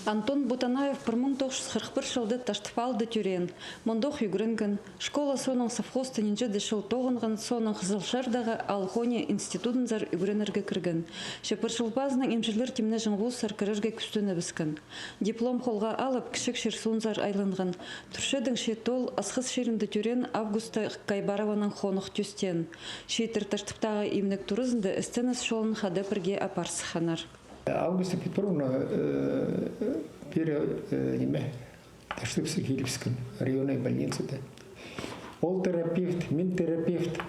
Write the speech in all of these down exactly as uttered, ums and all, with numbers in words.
Антон Бутанаев пір муң тоғыс чӱс хырых пір чылда Таштып аалда тӧреен. Мындох ӱгренген. Школа соонаң совхозта нинҷе дее чыл тоғынған, соонаң Хызылчардағы Алхония институдынзар ӱгренерге кірген. Че пір чыл пазынаң имҷілер тимнеҷең вузсар кірерге кӱстенібіскен. Диплом холға алып, кічіг чир-суунзар айланған. Турчадың че тоол Асхыс чирінде тӧреен Августа Кайбарованаң хонох тӧстеен. Чииттер Таштыптағы имнег туразында істеніс чолын хада пірге апар сыхханнар. Августа Петровна, э, пеер, э, ниме, Таштыпсар килібіскен, районный больницада. Ол терапевт, мин терапевт.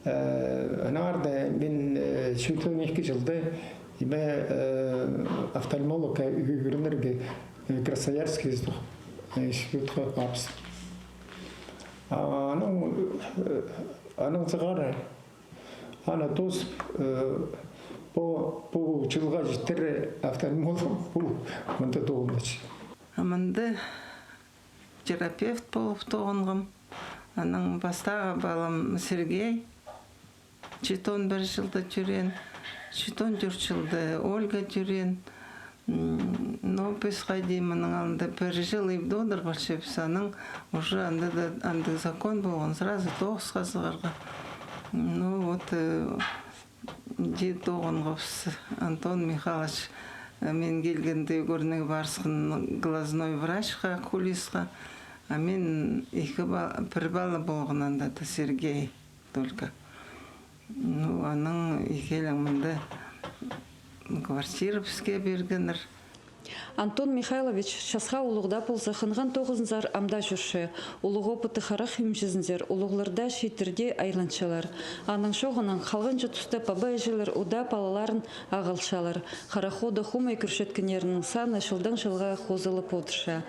Э, анаңарда мин, э, читон ікі чылда, ниме, э, офтальмологка ӱгренерге, э, Красноярский институт-, э, институтха парыбыстым. А, анаң, э, анаң сығара, аны тоозып, э, пу, пу чылға читіре офтальмолог полып, мында тоғынғам. А мында терапевт полып тоғынғам. Анаң пастағы палам Сергей, читон пір чылда тӧреен, читон тӧрт чылда Ольга тӧреен. М, но піс хайди мының алнында пір чыл ибде одырғабыс, анаң уже анда даа, андағ закон полған, сразу тоғысха сығарға. Ну вот, э, иди тоғынғабыс. Антон Михайлович, э, мин килгенде ӱгренерге парыбысхан глазной врачха, окулистха. А мин ікі ба-, пір пала полған анда даа, Сергей только. Ну, анаң ікӧлең мында квартира піске пиргеннер. Антон Михайлович часха улуғ даа полза, хынған тоғызынзар ам даа чӧрче. Улуғ опыты харах имҷізінзер улуғлар даа чииттерде айланчалар. Аның чооғынаң халғанҷы туста паба-іҷелер удаа палаларын ағылчалар. Харахода хомай кӧрчеткеннернің саны чылдаң чылға хозылып одырча.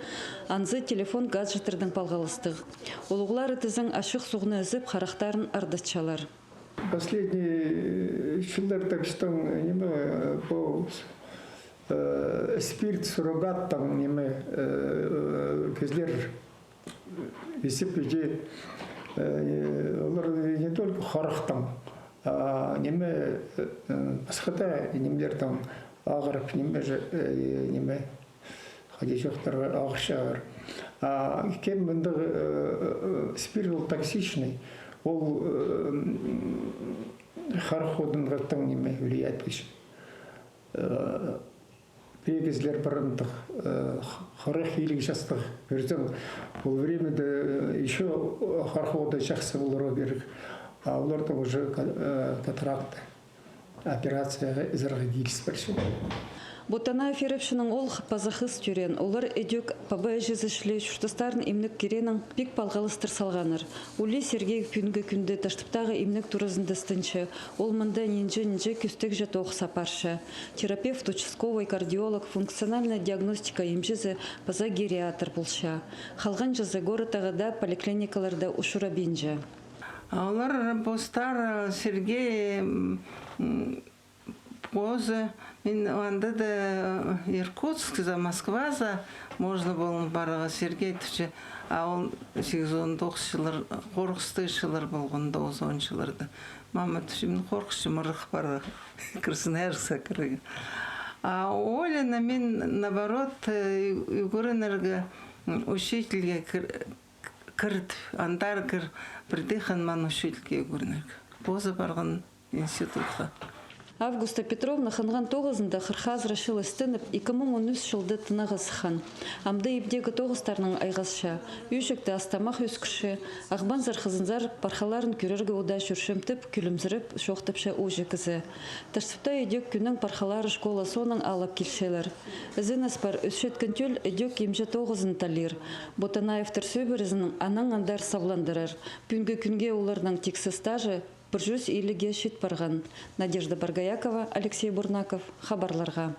Анзы телефон, гаджеттердең палғалыстығ. Улуғлары тізең ачых суғны ізіп, харахтарын ардытчалар. Последний чылларда пістің, ниме, пу, э, спермогеннең, ниме, э, кізілер ізіп иді, э, олар не только харахтаң, а, ниме, э, пасха даа нимелердең ағырып, ниме же, э, ниме, хайди чоохтирға, ағырчалар. А кем мындағ, э, э, сперма ол токсичный, ол, э, м, хараходаң ниме влиять полча. Э, пірее кізілер пар андағ, э, х-, хырых-илиг частығ. Пірдең ол времяда, э, ещё, э, харахода чахсы поларға кирек. А оларда уже ка-, э, катаракта. Операцияға ізерге киліс парча. Бутанаев Ирепчінің оолғы паза хыс тӧреен. Олар ідӧк паба-іҷезі чіли чуртастарын имнег киренең пик палғалыстыр салғаннар. Улли Сергей пӱӱнгі кӱнде Таштыптағы имнег туразында істенче. Ол мында нинҷе-нинҷе кӧстегҷе тоғыс апарча. Терапевт, участковый, кардиолог, функциональная диагностика имҷізі, паза гериатр полча. Халғанҷызы городтағы даа поликлиникаларда учурабинча. А олар постары, Сергей, м, м, позы, мин анда даа, э, Иркутскзар, Москвазар можно полған парарға, Сергей тіпче, а ол сигізон тоғыс чыллар, хорғыстығ чыллар полған, тоғызон чылларда. Мама тіпче, мин хорғысчам ырах парарға, Красноярскзар кірерге. А Оляны мин, наоборот, э, ӱгренерге, м, учительге кір-, кірдім, андар кір, пірдее хынмаан учительге ӱгренерге. Позы парған институтха. Августа Петровна хынған тоғызында хырых азыра чыл істеніп, ікі муң он ӱс чылда тынағға сыххан. Амды ибдегі тоғыстарнаң айғасча. Ӱҷікті ас-тамах ӧскірче, Ағбанзар, Хызынзар пархаларын кӧрерге удаа чӧрчем тіп, кӱлімзіреп чоохтапча ууҷа кізі. Таштыпта ідӧк кӱннің пархалары школа соонаң алып килчелер. Ізеніс пар, ӧсчеткен тӧл ідӧк имҷі тоғызын талир. Бутанаевтар сӧбірезінең анаң андар сабландырар. Пӱӱнгі кӱнге оларның тиксі стажы пір чӱс илиге чит парған. Надежда Боргоякова, Алексей Бурнаков, хабарларға.